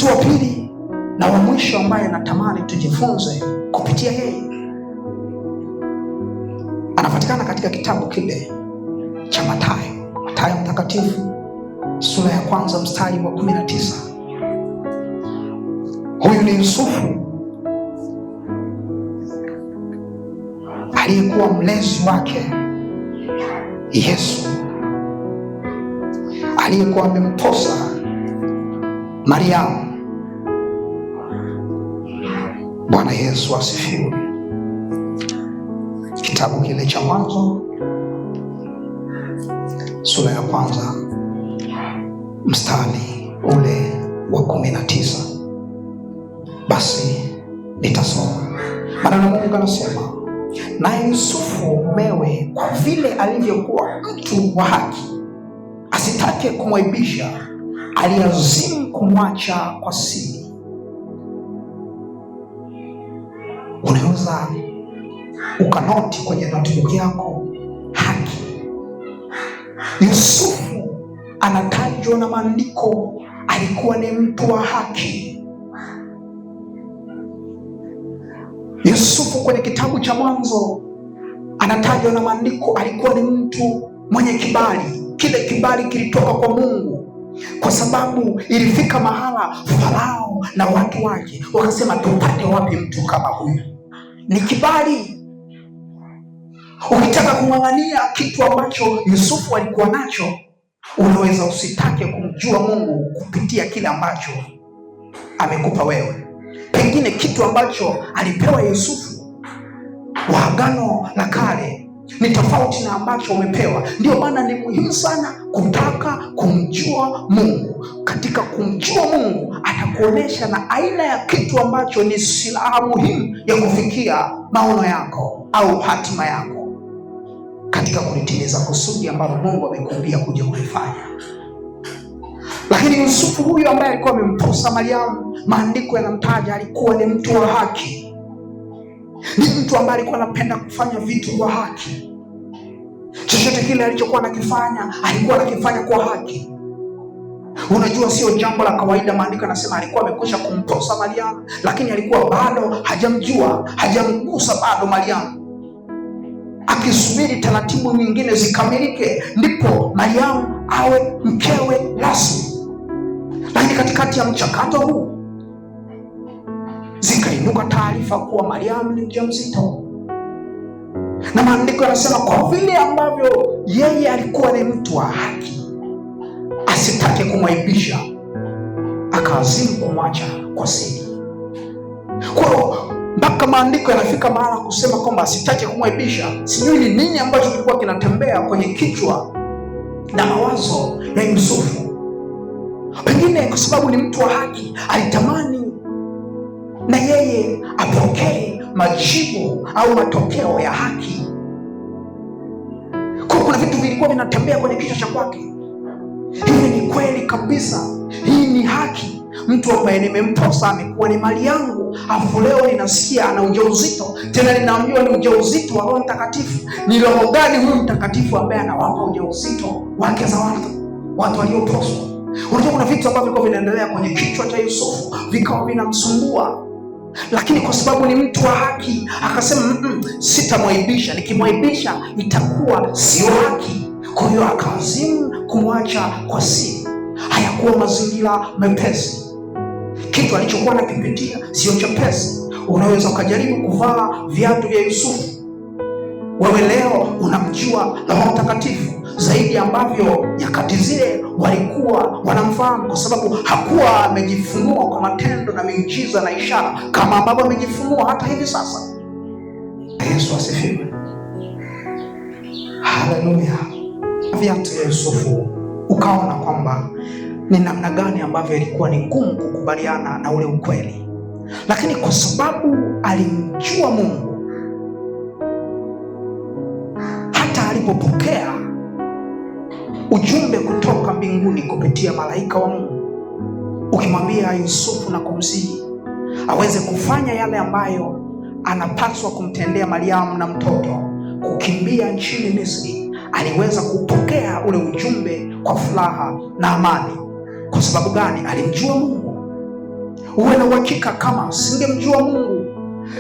Mtu wa pili na wa mwisho ambaye natamani tujifunze kupitia yeye anapatikana katika kitabu kile cha Mathayo, Mathayo Mtakatifu sura ya kwanza mstari wa 19. Huyu ni Yusufu aliyekuwa mlezi wake Yesu, aliyekuwa amemposa Mariamu. Bwana Yesu asifiwe. Kitabu kile cha Mwanzo sura ya kwanza mstari ule wa 19. Basi nitasoma maneno. Mungu anasema, naye Yusufu mumewe, kwa vile alivyokuwa mtu wa haki, asitake kumwaibisha, aliazimu kumwacha kwa siri. Unaweza ukanoti kwenye notebook yako haki. Yusufu anatajwa na maandiko, alikuwa ni mtu wa haki. Yusufu kwenye kitabu cha Mwanzo anatajwa na maandiko, alikuwa ni mtu mwenye kibali. Kile kibali kilitoka kwa Mungu, kwa sababu ilifika mahala Farao na watu wake wakasema, tupate wapi mtu kama huyu? Ni kibali. Ukitaka kung'ang'ania kitu ambacho Yusufu alikuwa nacho, unaweza usitake kumjua Mungu kupitia kile ambacho amekupa wewe. Pengine kitu ambacho alipewa Yusufu wa Agano la Kale ni tofauti na ambacho umepewa. Ndiyo maana ni muhimu sana kutaka kumjua Mungu. Katika kumjua Mungu atakuonyesha na aina ya kitu ambacho ni silaha muhimu ya kufikia maono yako au hatima yako katika kulitimiza kusudi ambalo Mungu amekuambia kuja kulifanya. Lakini Yusufu huyu ambaye alikuwa amemposa Mariamu, maandiko yanamtaja alikuwa ni mtu wa haki, ni mtu ambaye alikuwa anapenda kufanya vitu kwa haki. Chochote kile alichokuwa anakifanya alikuwa anakifanya kwa haki. Unajua, sio jambo la kawaida. Maandiko yanasema alikuwa amekwisha kumposa Mariamu, lakini alikuwa bado hajamjua, hajamgusa bado Mariamu, akisubiri taratibu nyingine zikamilike, ndipo Mariamu awe mkewe rasmi. Lakini katikati ya mchakato huu zikainuka taarifa kuwa Mariamu ni mjamzito, na maandiko yanasema kwa vile ambavyo yeye alikuwa ni mtu wa haki, asitake kumwaibisha, akaazimu kumwacha kwa siri. Kwa hiyo mpaka maandiko yanafika mahala kusema kwamba asitake kumwaibisha. Sijui ni nini ambacho kilikuwa kinatembea kwenye kichwa na mawazo ya Yusufu. Pengine kwa sababu ni mtu wa haki, alitamani na yeye apokee majibu au matokeo ya haki. Kwa kuna vitu vilikuwa vinatembea kwenye kichwa cha kwake. Hii ni kweli kabisa, hii ni haki. Mtu ambaye nimemposa amekuwa ni mali yangu, afu leo ninasikia ana ujauzito, tena ninaambiwa ni ujauzito wa Roho Mtakatifu. Ni roho gani huyu mtakatifu ambaye anawapa ujauzito wake za watu walioposwa? Unajua, kuna vitu ambavyo vilikuwa vinaendelea kwenye kichwa cha Yusufu vikawa vinamsumbua, lakini kwa sababu ni mtu wa haki akasema, sitamwaibisha, nikimwaibisha itakuwa sio haki. Kwa hiyo akaazimu kumwacha kwa siri. Hayakuwa mazingira mepesi, kitu alichokuwa anakipitia sio chepesi. Unaweza ukajaribu kuvaa viatu vya Yusufu. Wewe leo unamjua Roho Mtakatifu zaidi ambavyo nyakati zile walikuwa wanamfahamu, kwa sababu hakuwa amejifunua kwa matendo na miujiza na ishara kama ambavyo amejifunua hata hivi sasa. Yesu asifiwe, haleluya. Viatu ya Yusufu ukaona kwamba ni namna gani ambavyo ilikuwa ni ngumu kukubaliana na ule ukweli, lakini kwa sababu alimjua Mungu, hata alipopokea ujumbe kutoka mbinguni kupitia malaika wa Mungu ukimwambia Yusufu na kumsihi aweze kufanya yale ambayo anapaswa kumtendea Mariamu na mtoto, kukimbia nchini Misri, aliweza kupokea ule ujumbe kwa furaha na amani. Kwa sababu gani? Alimjua Mungu. Uwe na uhakika kama asingemjua Mungu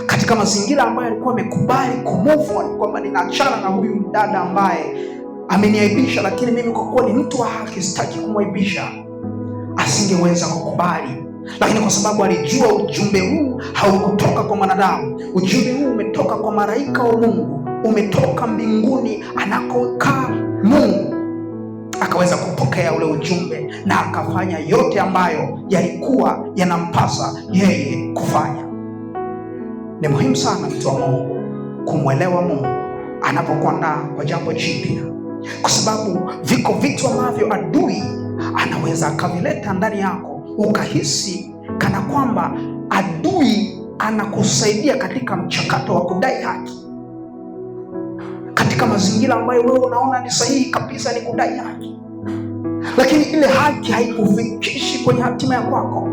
katika mazingira ambayo alikuwa amekubali kumove on, kwamba ninaachana na huyu mdada ambaye ameniaibisha, lakini mimi kwa kuwa ni mtu wa haki sitaki kumwaibisha, asingeweza kukubali. Lakini kwa sababu alijua ujumbe huu haukutoka kwa mwanadamu, ujumbe huu umetoka kwa malaika wa Mungu, umetoka mbinguni anakokaa Mungu, akaweza kupokea ule ujumbe na akafanya yote ambayo yalikuwa yanampasa yeye kufanya. Ni muhimu sana mtu wa Mungu kumwelewa Mungu anapokuandaa kwa jambo jipya, kwa sababu viko vitu ambavyo adui anaweza akavileta ndani yako ukahisi kana kwamba adui anakusaidia katika mchakato wa kudai haki, katika mazingira ambayo wewe unaona ni sahihi kabisa ni kudai haki, lakini ile haki haikufikishi kwenye hatima ya kwako.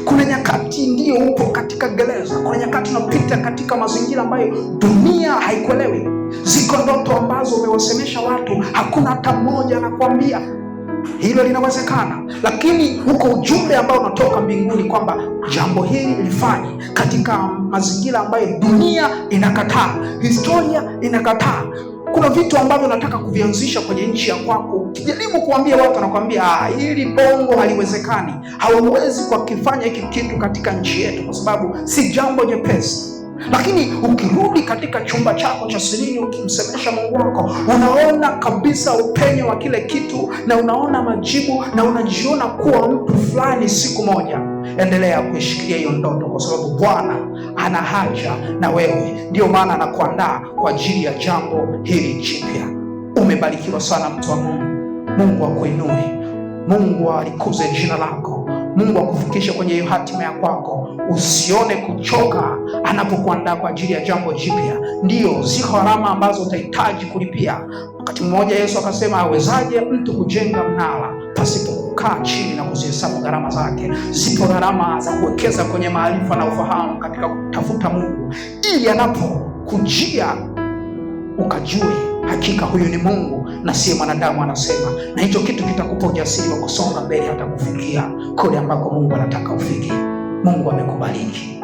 Kuna nyakati ndiyo upo katika gereza, kuna nyakati unapita katika mazingira ambayo dunia haikuelewi. Ziko ndoto ambazo umewasemesha watu, hakuna hata mmoja anakuambia hilo linawezekana, lakini huko ujumbe ambao unatoka mbinguni kwamba jambo hili lifanye katika mazingira ambayo dunia inakataa, historia inakataa. Kuna vitu ambavyo unataka kuvianzisha kwenye nchi ya kwako, ukijaribu kuambia watu wanakuambia hili bongo haliwezekani, hauwezi kwa kifanya hiki kitu katika nchi yetu, kwa sababu si jambo jepesi. Lakini ukirudi katika chumba chako cha sirini, ukimsemesha Mungu wako, unaona kabisa upenyo wa kile kitu na unaona majibu na unajiona kuwa mtu fulani siku moja. Endelea kuishikilia hiyo ndoto, kwa sababu Bwana ana haja na wewe. Ndiyo maana anakuandaa kwa ajili ya jambo hili jipya. Umebarikiwa sana mtu wa Mungu. Mungu akuinue, Mungu alikuze jina lako, Mungu akufikishe kwenye hiyo hatima ya kwako. Usione kuchoka anapokuandaa kwa ajili ya jambo jipya. Ndiyo, ziko gharama ambazo utahitaji kulipia. Wakati mmoja Yesu akasema, awezaje mtu kujenga mnara pasipo kukaa chini na kuzihesabu gharama zake? Zipo gharama za kuwekeza kwenye maarifa na ufahamu katika kutafuta Mungu, ili anapokujia ukajue hakika huyu ni Mungu na siye mwanadamu anasema, na hicho kitu kitakupa ujasiri wa kusonga mbele hata kufikia kule ambako Mungu anataka ufike. Mungu amekubariki.